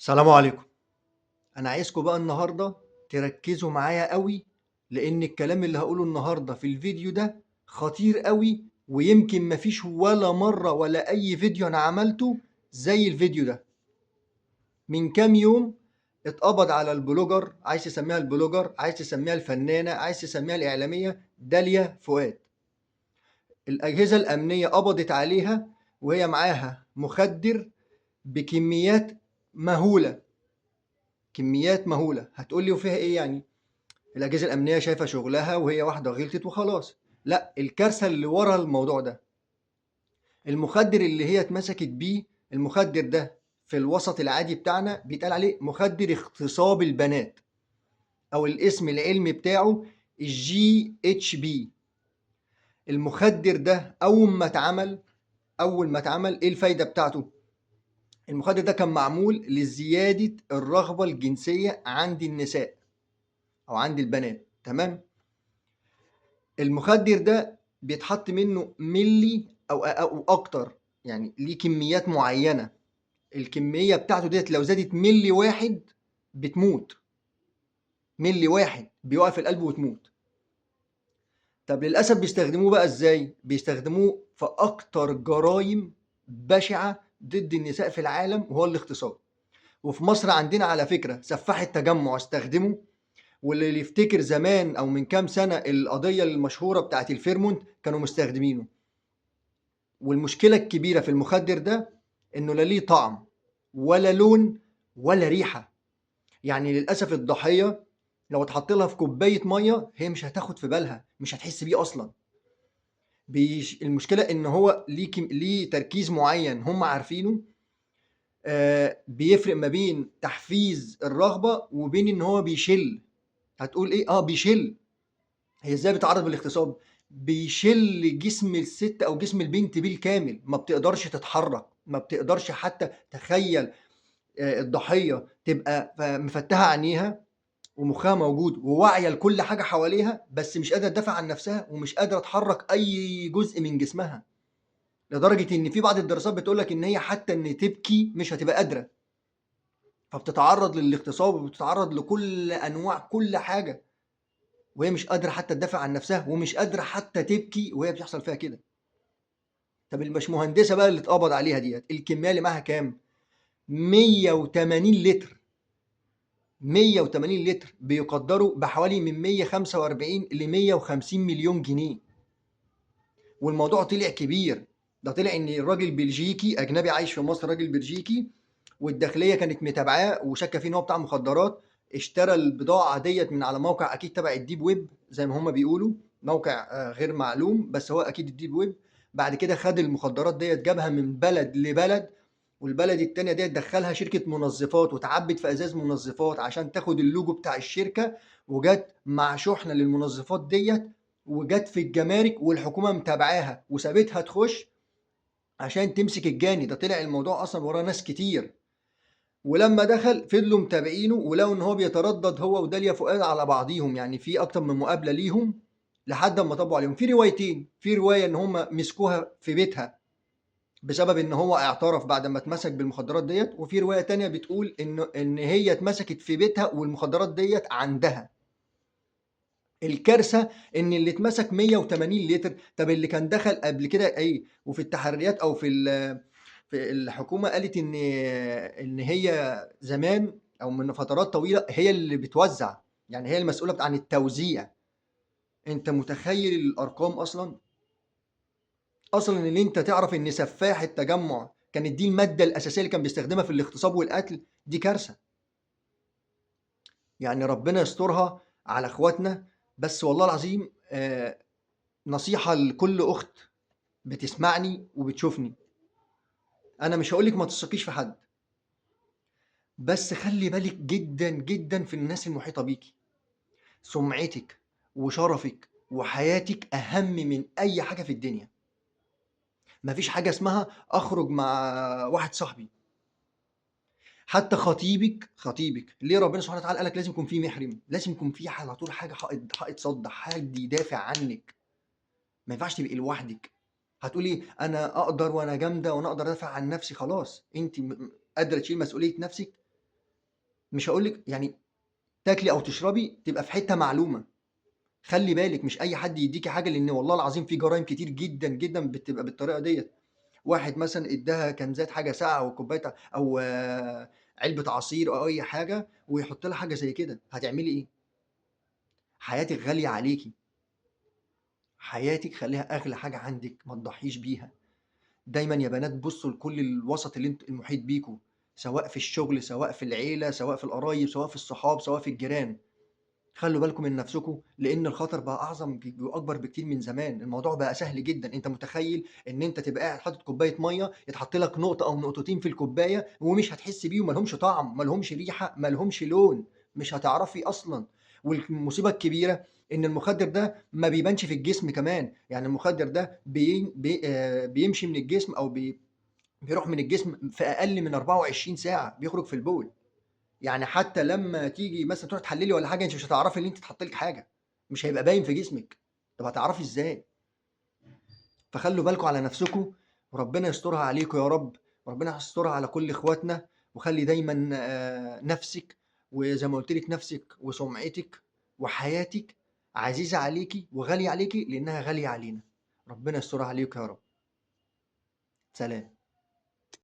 السلام عليكم. أنا عايزكم بقى النهارده تركزوا معايا أوي، لإن الكلام اللي هاقوله النهارده في الفيديو ده خطير أوي، ويمكن ما فيش ولا مرة ولا أي فيديو أنا عملته زي الفيديو ده. من كام يوم اتقبض على ال blogger، عايز تسميها ال blogger، عايز تسميها الفنانة، عايز تسميها الإعلامية، داليا فؤاد. الأجهزة الأمنية قبضت عليها وهي معاها مخدر بكميات مهولة، كميات مهولة. هتقولي وفيها إيه يعني؟ الأجهزة الأمنية شايفة شغلها وهي واحدة غلطت وخلاص. لا، الكارثة اللي ورا الموضوع ده، المخدر اللي هي اتمسكت بيه، المخدر ده في الوسط العادي بتاعنا بيتقال عليه مخدر اغتصاب البنات، أو الاسم العلمي بتاعه GHB. المخدر ده أول ما اتعمل إيه الفايدة بتاعته؟ المخدر ده كان معمول لزيادة الرغبة الجنسية عند النساء أو عند البنات، تمام؟ المخدر ده بيتحط منه ملي أو أكتر، يعني ليه كميات معينة. الكمية بتاعته ديت لو زادت ملي واحد بتموت، ملي واحد بيوقف القلب وتموت. طب للأسف بيستخدموه بقى إزاي؟ بيستخدموه في أكتر جرائم بشعة ضد النساء في العالم، وهو الاغتصاب. وفي مصر عندنا على فكرة سفاح التجمع استخدمه، واللي يفتكر زمان أو من كام سنة القضية المشهورة بتاعت الفيرمونت كانوا مستخدمينه. والمشكلة الكبيرة في المخدر ده إنه لا ليه طعم ولا لون ولا ريحة. يعني للأسف الضحية لو اتحط لها في كوباية مية هي مش هتاخد في بالها، مش هتحس بيه أصلا. المشكلة إن هو ليه تركيز معين هم عارفينه، بيفرق ما بين تحفيز الرغبة وبين إن هو بيشل. هتقول إيه؟ بيشل. هي إزاي بيتعرض بالاغتصاب؟ بيشل جسم الست أو جسم البنت بالكامل، ما بتقدرش تتحرك، ما بتقدرش حتى تخيل. الضحية تبقى مفتحة عينيها ومخها موجود وواعية لكل حاجة حواليها، بس مش قادرة تدافع عن نفسها ومش قادرة تحرك أي جزء من جسمها، لدرجة إن في بعض الدراسات بتقولك إن هي حتى إن تبكي مش هتبقى قادرة. فبتتعرض للاغتصاب وبتتعرض لكل أنواع كل حاجة، وهي مش قادرة حتى تدافع عن نفسها ومش قادرة حتى تبكي وهي بتحصل فيها كده. طب الباشمهندسة بقى اللي اتقبض عليها ديت الكمية اللي معاها كام؟ 180 لتر. 180 لتر بيقدروا بحوالي من 145 ل 150 مليون جنيه. والموضوع طلع كبير، ده طلع ان الراجل بلجيكي اجنبي عايش في مصر، راجل بلجيكي، والداخليه كانت متابعاه وشاكه فيه ان هو بتاع مخدرات. اشترى البضاعة ديت من على موقع اكيد تبع ال deep web زي ما هم بيقولوا، موقع غير معلوم بس هو اكيد ال deep web. بعد كده خد المخدرات ديت جابها من بلد لبلد، والبلد التانية ديت دخلها شركة منظفات وتعبت في ازاز منظفات عشان تاخد اللوجو بتاع الشركة، وجت مع شحنة للمنظفات ديت وجت في الجمارك والحكومة متابعاها وسابتها تخش عشان تمسك الجاني. ده طلع الموضوع اصلا وراه ناس كتير. ولما دخل فضلوا متابعينه، ولو ان هو بيتردد هو وداليا فؤاد على بعضيهم، يعني في اكتر من مقابلة ليهم لحد ما طبقوا عليهم. في روايتين، في رواية ان هم مسكوها في بيتها بسبب ان هو اعترف بعد ما اتمسك بالمخدرات ديت، وفي رواية تانية بتقول ان هي اتمسكت في بيتها والمخدرات ديت عندها. الكارثة ان اللي اتمسك 180 لتر، طب اللي كان دخل قبل كده ايه؟ وفي التحريات او في الحكومة قالت ان هي زمان او من فترات طويلة هي اللي بتوزع، يعني هي المسؤولة عن التوزيع. انت متخيل الارقام اصلا؟ اصلا ان انت تعرف ان سفاح التجمع كانت دي المادة الاساسية اللي كان بيستخدمها في الاغتصاب والقتل، دي كارثة. يعني ربنا يسترها على اخواتنا. بس والله العظيم نصيحة لكل اخت بتسمعني وبتشوفني، انا مش هقولك ما تثقيش في حد، بس خلي بالك جدا جدا في الناس المحيطة بيكي. سمعتك وشرفك وحياتك اهم من اي حاجة في الدنيا. مفيش حاجة اسمها أخرج مع واحد صاحبي، حتى خطيبك. ليه ربنا سبحانه وتعالى قالك لازم يكون في محرم، لازم يكون في على طول حاجة حائط صد، حد يدافع عنك. ما ينفعش تبقي لوحدك. هتقولي أنا أقدر وأنا جامدة وأنا أقدر أدافع عن نفسي، خلاص أنت قادرة تشيل مسؤولية نفسك. مش هاقول لِك يعني تاكلي أو تشربي تبقى في حتة معلومة. خلّي بالِك مش أي حد يدّيكِ حاجة، لإن والله العظيم في جرايم كتير جدًا، جدًا بتبقى بالطريقة ديّة. واحد مثلًا ادّاها كنزات حاجة ساقعة أو كوباية أو علبة عصير أو أي حاجة ويحط لها حاجة زي كده، هتعملي إيه؟ حياتِك غالية عليكِ. حياتِك خلّيها أغلى حاجة عندِك، ما تضحّيش بيها. دايمًا يا بنات بُصّوا لكل الوسط اللي أنتم المحيط بيكم، سواء في الشغل، سواء في العيلة، سواء في القرايب، سواء في الصحاب، سواء في الجيران. خلّوا بالكم من نفسكم، لإن الخطر بقى أعظم وأكبر بكتير من زمان، الموضوع بقى سهل جدًا، أنت متخيل إن أنت تبقى قاعد حاطط كوباية مَيّة، يتحط لك نقطة أو نقطتين في الكوباية ومش هتحس بيهم، ما لهمش طعم، ما لهمش ريحة، ما لهمش لون، مش هتعرفي أصلًا. والمصيبة الكبيرة إن المخدر ده ما بيبانش في الجسم كمان، يعني المخدر ده بي بي بيمشي من الجسم أو بيروح من الجسم في أقل من 24 ساعة، بيخرج في البول. يعني حتى لمّا تيجي مثلًا تروحي تحللي والّا حاجة، أنتِ مش هتعرفي إن أنتِ اتحط لِك حاجة، مش هيبقى باين في جسمِك، طب هتعرفي إزاي؟ فخلّوا بالكم على نفسكم، وربنا يسترها عليكم يا رب، وربنا يسترها على كل إخواتنا، وخلّي دايمًا نفسِك وزي ما قُلت لِك نفسِك وسُمعتِك وحياتِك عزيزة عليكِ وغالية عليكِ لإنها غالية علينا، ربنا يسترها عليكم يا رب. سلام.